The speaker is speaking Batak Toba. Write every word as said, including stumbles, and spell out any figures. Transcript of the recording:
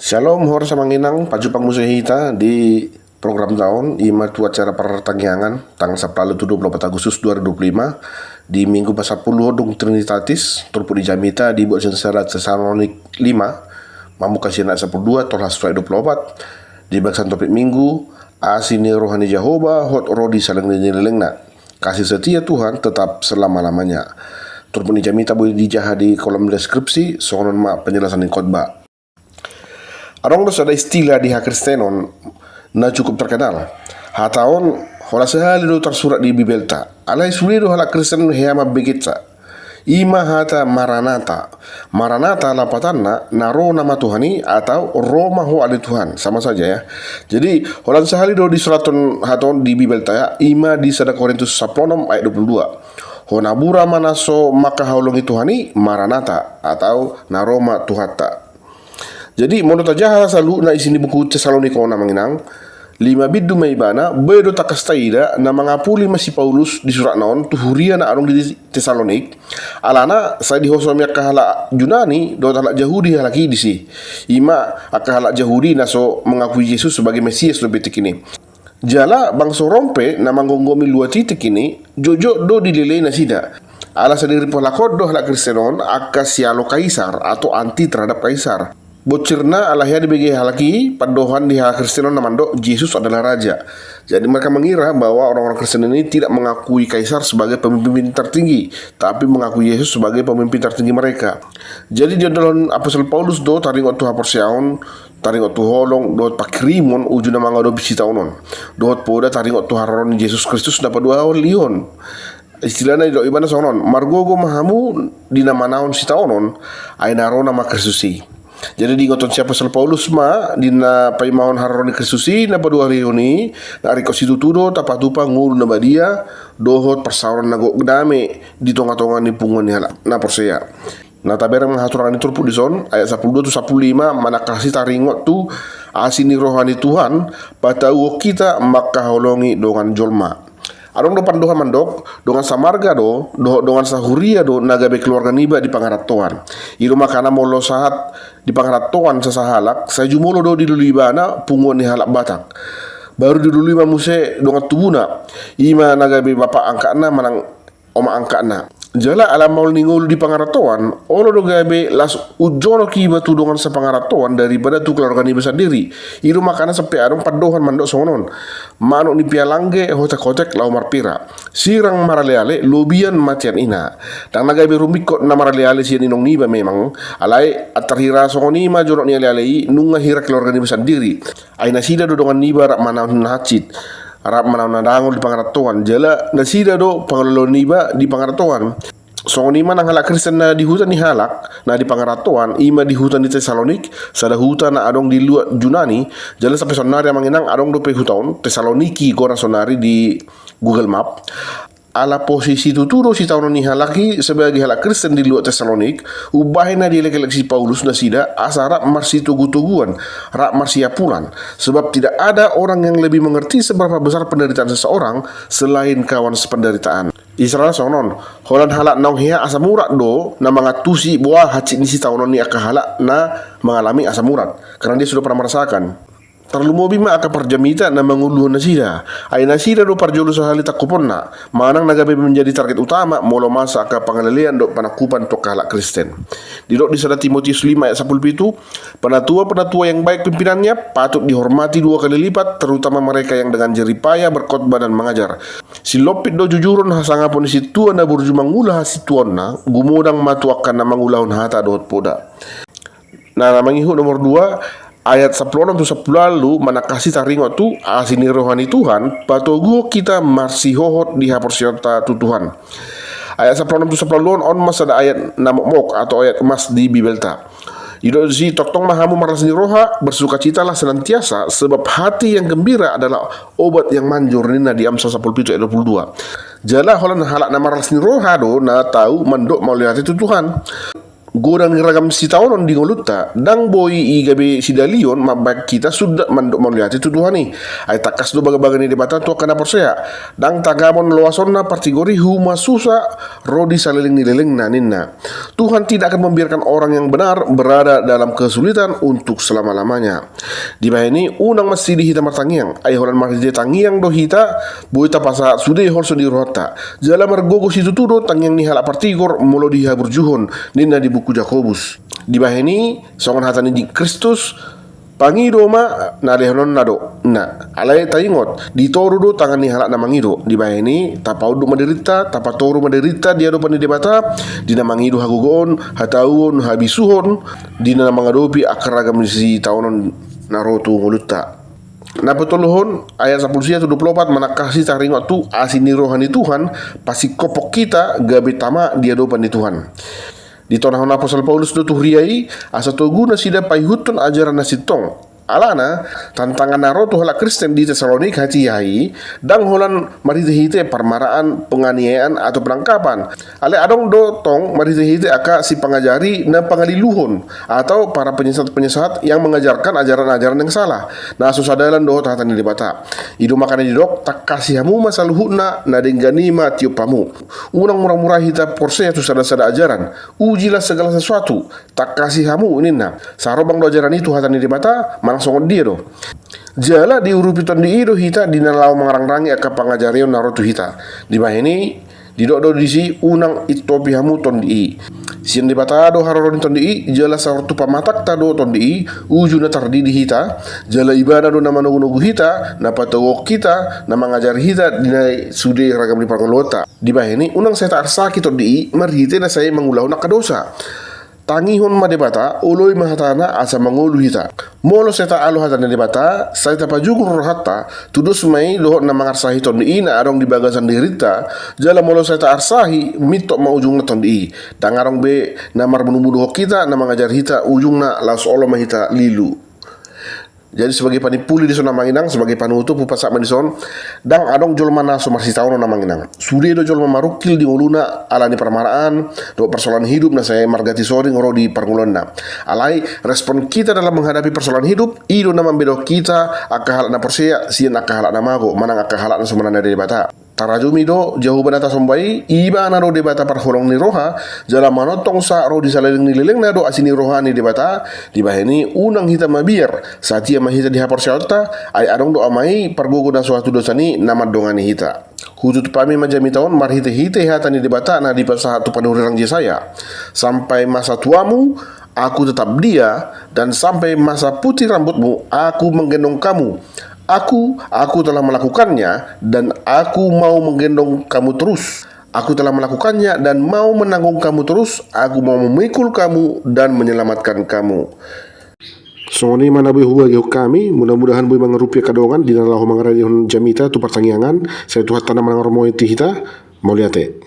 Shalom, horas amang inang, pajumpang muse hita di program ta on, ima tu acara partangiangan tanggal sampulu tu dua pulu opat Agustus dua ribu dua pulu lima, di minggu pasampuluhon dung Trinitatis, turpuk ni jamita dibuat sian sada Tesalonik lima, mamungka sian ayat sampulu dua, tolhas tu ayat dua pulu opat, di bagasan topik minggu, Asi ni roha ni Jahowa hot ro di saleleng ni lelengna. Kasih setia Tuhan tetap selama-lamanya. Turpuk ni jamita boi dijaha di kolom deskripsi, songon on ma penjelasan ni khotbah. Adong do sada istilah di hakristenon na cukup terkenal. Hata on holan sahali do tarsurat di Bibelta. Alai sude do halak Kristen hea mambegetsa. Ima hata Maranata. Maranata lapatanna, na ro nama Tuhan i, atau ro ma Ho ale Tuhan, sama saja ya. Jadi holan sahali do disurathon hata on di Bibelta ya, ima di sada Korintus sampulu onom ayat dua pulu dua. Ho na bura ma na so mangkaholongi Tuhan i, Maranata, atau na ro ma Tuhanta. Jadi molo tajaha saluhutna isi ni buku Tesalonik on amang inang, lima bindu ma ibana, boi do tangkas taida na mangapuli ma si Paulus di suratna on tu huria na adong di Tesalonik. Alana sai dihosomi angka halak Junani dohot halak Jahudi halak i disi. Ima angka halak Jahudi na so mengakui Jesus sebagai Mesias dope tingki i. Jala bangso Rom pe na manggomgomi luat i tingki i, jotjot do dilelei nasida. Ala sadari pahalakhon do halak Kristen on angka sialo Kaisar atau anti terhadap Kaisar. Bonsirna ala hea dibege halak i pandohan di halak Kristen on na mandok Jesus adalah raja. Jadi mereka mengira bahwa orang-orang Kristen ini tidak mengakui Kaisar sebagai pemimpin tertinggi, tapi mengakui Yesus sebagai pemimpin tertinggi mereka. Jadi diondolhon Apostel Paulus do taringot tu haporseaon, taringot tu holong dohot pangkirimon uju na mangadopi sitaonon. Dohot poda taringot tu haroro ni Jesus Kristus na paduahalihon. Istilahna didok ibana songon on, margogo ma hamu di na manaon sitaonon, ai na ro nama Kristus i. Jadi diingothon si Apostel Paulus ma di na paimahon haroro ni Kristus i na paduahalihon i, na ringkot situtu do tapatupa ngolu na badia dohot parsaoran na gok dame di tonga-tonga ni punguan ni halak na porsea. Na tabereng ma haturangan ni turpuk dison, ayat sampulu dua tu sampulu lima, manangkasi taringot tu asi ni roha ni Tuhan patauhon hita mangkaholongi dongan jolma. Adong do pandohan mandok, dongan samarga do dohot dongan sahuria do na gabe keluarga niba di pangarantoan. I do makana molo sahat di pangarantoan sasahalak, sai jumolo do dilului ibana punguan ni halak Batak. Baru dilului ma muse dongan tubuna, ima na gabe bapa angkatna manang oma angkatna. Jala ala maol ni ngolu di pangarantoan, olo do gabe las unjonok iba tu dongan sapangarantoan daripada tu keluarga niba sandiri. I do makana sampe adong pandohan mandok songon on, manuk ni pialangge hotek-hotek laho marpera, sirang maraleale lobian matean ina. Ndang na gabe rumingkot na maraleale sian inong niba memang, alai antar hira songon i ma jonok ni aleale i nunga hira keluarga niba sandiri. Ai nasida do dongan niba rap manaon na hansit, rap manaon na dangol di pangarantoan, jala nasida do pangaloaloan niba di pangarantoan. Songon i ma nang halak Kristen na di huta ni halak na di pangarantoan, ima di huta ni Tesalonik, sada huta na adong di luat Junani. Jala sampe saonari amang inang adong dope huta on, Tesaloniki goarna saonari di Google Map. Ala posisi tutu do sitaonon ni halak i sebagai halak Kristen di luat Tesalonik, umbahen na dielekelek si Paulus nasida asa rap marsitogutoguan, rap marsiapulan. Sebab tidak ada orang yang lebih mengerti seberapa besar penderitaan seseorang selain kawan sependeritaan. Istilahna songon on, holan halak naung hea asam urat do na mangantusi boha hansit ni sitaonon ni angka halak na mangalami asam urat, karena dia sudah pernah merasakan. Tarlumobi ma angka parjamita na manguluhon nasida. Ai nasida do parjolo sahali tangkuponna, manang na gabe menjadi target utama molo masa angka pangalelean dohot panangkupan tu angka halak Kristen. Didok di sada Timotius lima ayat sampulu pitu, penatua-penatua yang baik pimpinannya patut dihormati dua kali lipat, terutama mereka yang dengan jeripaya berkhotbah dan mengajar. Silompit do jujuron hasangapon ni sintua na burju mangula hasintuaonna, gumodang ma tu angka na mangulahon hata dohot poda. Na, na mangihut nomor dua, ayat sampulu onom tu sampulu ualu manangkasi taringot tu asi ni roha ni Tuhan patoguhon hita marsihohot di haporseaonta tu Tuhan. Ayat sampulu onom tu sampulu ualu on, on ma sada ayat na mokmok atau ayat emas di Bibelta. Didok disi, tongtong ma hamu marlas ni roha, bersukacitalah senantiasa, sebab hati yang gembira adalah obat yang manjur, ninna di Amsal sampulu pitu ayat dua pulu dua. Jala holan halak na marlas ni roha do na tau mandok mauliate tu Tuhan. Godang ni ragam sitaonon di ngolunta, ndang boi i gabe sidalion mambahen hita sundat mandok mauliate tu Tuhan i. Ai tangkas do bagabaga ni Debata tu angka na porsea. Ndang tagamon loasonna partigor i, humasusa ro di saleleng ni lelengna, ninna. Tuhan tidak akan membiarkan orang yang benar berada dalam kesulitan untuk selama-lamanya. Dibahen i unang mansai di hita martangiang, ai holan marhite tangiang do hita boi tapasahat sude holso ni rohanta. Jala margogo situtu do tangiang ni halak partigor molo dihaburjuhon, ninna di buku Jakobus. Dibahen i songon hata ni Kristus, pangido ma na lehononna do, na. Alai taingot, di toru do tangan ni halak na mangido. Dibahen i tapaunduk ma dirinta, tapatoru ma dirinta di adopan ni Debata, di na mangido hagogoon, hatauon, habisuhon, di na mangadopi angka ragam ni sitaonon na ro tu ngolunta. Na patoluhon, ayat sampulu sia tu dua pulu opat, manangkasi taringot tu asi ni roha ni Tuhan, pasingkophon hita gabe tama di adopan ni Tuhan. Ditonahon apostel Paulus do tu huria i, asa togu nasida paihuthon ajaran na sintong. Alana, tantangan na ro tu halak Kristen di Tesalonik hatiha i, ndang holan marhitehite parmaraan, penganiayaan, atau penangkapan. Alai adong do tong marhitehite angka sipangajari na pangaliluhon, atau para penyesat-penyesat yang mengajarkan ajaran-ajaran yang salah, na so sadalan dohot hata ni Debata. I do makana didok, tangkasi hamu ma saluhutna, na denggan i ma tiop hamu. Unang mura-mura hita porsea tu sada-sada ajaran. Ujilah segala sesuatu, tangkasi hamu, ninna. Sarobang do ajaran i tu hata ni Debata, manang songon dia do. Jala diurupi Tondi i do hita di na laho mangarangrangi angka pangajarion na ro tu hita. Dibahen i, didok do disi, unang intopi hamu Tondi i. Sian Debata do haroro ni Tondi i, jala saur tu pamatangta do Tondi i, uju na tardidi hita, jala Ibana do na manogu-nogu hita, na patoguhon hita, na mangajari hita di na sude ragam ni parngoluonta. Dibahen i, unang sai taarsaki Tondi i marhite na sai mangulahon angka dosa. Tangihon ma Debata, oloi ma hatana asa mangolu hita. Molo sai taalo hata ni Debata, sai tapajugur rohanta, tudos ma i dohot na mangarsahi Tondi i na adong di bagasan dirinta, jala molo sai taarsahi, mintot ma ujungna Tondi i. Ndang adong be na marmunumu dohot hita, na mangajari hita, ujungna laos olo ma hita lilu. Jadi sebagai panimpuli dison amang inang, sebagai panutup, hupasahat ma dison, ndang adong jolma na so marsitaonon amang inang. Sude do jolma marungkil di ngoluna ala ni parmaraan dohot parsoalan hidup na sai marganti soring ro di parngoluonna. Alai respon kita dalam menghadapi persoalan hidup, i do na mambedahon hita angka halak na porsea sian angka halak na mago manang angka halak na so mananda Debata. Tarajumi do Jahowa na tasomba i, Ibana do Debata parholong ni roha, jala manongtong sahat ro di saleleng ni lelengna do asi ni roha ni Debata. Dibahen i unang hita mabiar, satia ma hita di haporseaonta, ai adong do Ama i pargogo na so hatudosan i na mandongani hita. Hututup hami ma jamita on marhitehite hata ni Debata na dipasahat tu panurirang Jesaya. Sampai masa tuamu, Aku tetap dia, dan sampai masa putih rambutmu, Aku menggendong kamu. Aku, Aku telah melakukannya, dan Aku mau menggendong kamu terus. Aku telah melakukannya dan mau menanggung kamu terus. Aku mau memikul kamu dan menyelamatkan kamu. Songon i ma na boi hubagihon hami, mudah-mudahan boi mangarupi angka dongan di na laho mangaradehon jamita tu partangiangan. Sai Tuhanta na mangaromoi tu hita. Mauliate.